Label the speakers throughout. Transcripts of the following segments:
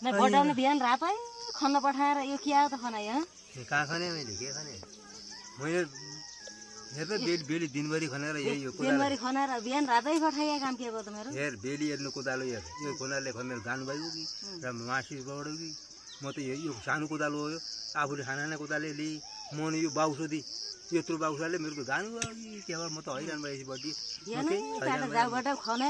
Speaker 1: नै पटाउने बिहान रातै खन्न पठाएर यो के आयो त खनाइ ह
Speaker 2: कहाँ खाने मैले के खाने मैले हेर त बेली दिनभरि खनेर यो
Speaker 1: दिनभरि खनेर बिहान रातै पठाइए काम के भयो त मेरो
Speaker 2: हेर बेली हेर्नु कोदालो हेर यो कोदालोले खनेर गानु भयो कि र मासी बढ्यो कि म त यो सानो कोदालो हो यो आफूले खाना कोदाले लि म यो बाउसोदी यत्रो बाउसाले मेरो त गानु भयो कि के भयो म त हैरान भएपछि बडी
Speaker 1: जाउबाट खने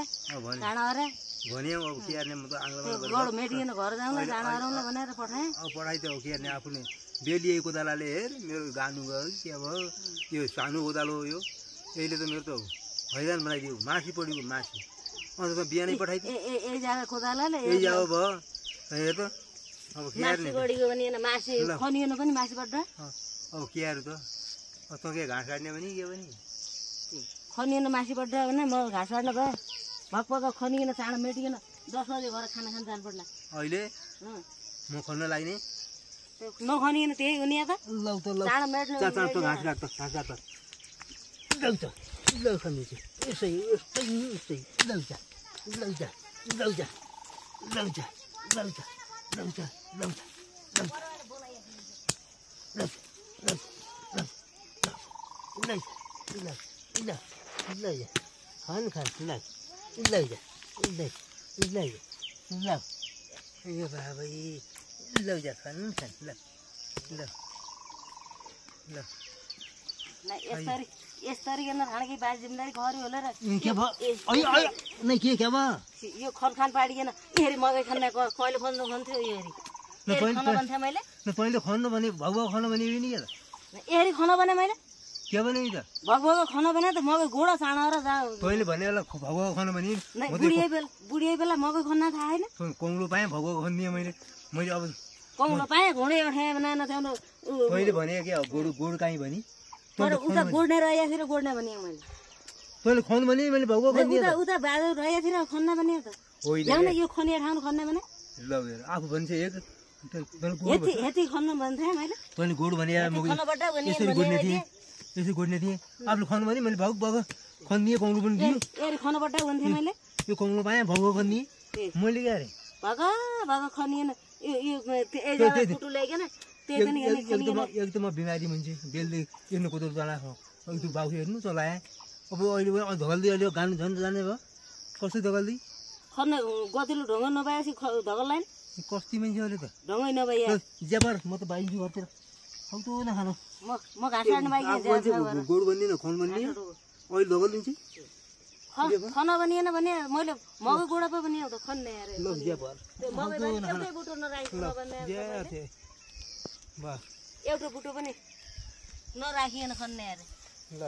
Speaker 1: काँडा अरे
Speaker 2: भने अब के गर्ने म त आङ्ग्लमा
Speaker 1: गड मेडिकन घर जाउँ काँडा अराउँ भनेर पठाए
Speaker 2: अब पढाइ त हो के गर्ने आफूले बेलिएको कोदालाले हेर मेरो गानु भयो कि के भयो यो सानो कोदालो हो यो यसले त मेरो त हैरान बनाइदियो मासी पढेको मासी अन्त त बिहानै पठाइदियो
Speaker 1: ए जग्गा कोदालाले
Speaker 2: यही जग्गा भयो हेर त अब के
Speaker 1: गर्ने गडीको पनि मासी खनिएन पनि मासीबाट
Speaker 2: अब के हारु त तँ के घाँस काट्ने भने के भने
Speaker 1: खनिएन मासीबाट भने म घाँस काट्न गएँ भक्पक खनिएन चाँडो मेटिकन 10 बजे घर खाना खान जानु पर्ला
Speaker 2: अहिले म खन्न लाग्ने
Speaker 1: नखनिएन त्यही हो नि त
Speaker 2: लौ त लौ
Speaker 1: चाँडो मेट्नु
Speaker 2: चाँडो त घाँस काट त घाँस काट त लौ त लौ खन्ने चाहिँ यसै यस्तै यस्तै लौ जा लौ जा लौ जा लौ जा लौ जा लौ जा लौ जा खान खान ल लैजा ल यो बाबा लैजा खान खान ल ल ल
Speaker 1: यसरी यसरी गर्न खाने बाज जिम्मेदारी गरे होला र
Speaker 2: के भयो अय नै के भयो
Speaker 1: यो खनखान पाडिएन हेरी मकै खान कहिले खन्नु खन्थ्यो यो हेरी खन भन्थे मैले
Speaker 2: न पहिले खन्नु भने भगवा खन भने नि के
Speaker 1: हेरी खन भने मैले
Speaker 2: के भने त
Speaker 1: भगवा खन भने त मकै गोडा चाँडा जा
Speaker 2: पहिले भने होला भगवा खन भने
Speaker 1: बुढिए बेला मकै खन्न थाहा हैन
Speaker 2: कोंगलो पाए भगवा खन्ने मैले अब
Speaker 1: कोंगलो पाए घोडे उठाए बनाएन त्यहाँ
Speaker 2: पहिले भने के गोड काई भनी
Speaker 1: तर उता गोड्ने रह्या थियो गोड्ने भने मैले
Speaker 2: पहिले खन भने मैले भगवा खन्ने
Speaker 1: उता बाजु रह्या थियो खन्न भने त होइन यो खनिया ठाउँ खन्ने भने
Speaker 2: ल हेर आफू भन्छ एक
Speaker 1: यति खन्न भन्थे मैले
Speaker 2: तैले गोड भने यसरी गोड्ने थिए यसरी गोड्ने थिए आफूले खन भने मैले भग खन्दिए कोंगलो पनि दियो
Speaker 1: एरी खनबाट भन्थे मैले
Speaker 2: यो कोंगलो पाए भगवा खन्दिए मैले के अरे
Speaker 1: भग खनिएन यो ए कुटु ल्याइकेन त्यही पनि
Speaker 2: एकदम बिमारी मान्छे बेलले हेर्नु कोदो चला एकदम बाउ हेर्नु चलाए अब अहिले धगल्दी अहिले गानु झन् जाने भयो कसै धगल्दी
Speaker 1: खन्न गतिलो ढङ्ग नपाएपछि धगल लाइन
Speaker 2: कस्ती मान्छे अहिले त
Speaker 1: ढङ्गै नपाए
Speaker 2: ज्यापर म त बाइन्छु घरतिर हौ त नखानु
Speaker 1: म घाँस काट्न बाइक
Speaker 2: गोड बन्दिन खन बन्दिन अहिले धगलिदिन्छु
Speaker 1: खन बनिएन भने मैले मकै गोडा पो बनियो त खन्ने अरे
Speaker 2: ल ज्यापर
Speaker 1: एउटै बुटो नराखिकन बन्ने
Speaker 2: बा
Speaker 1: एउटा बुटो पनि नराखिकन खन्ने अरे
Speaker 2: ल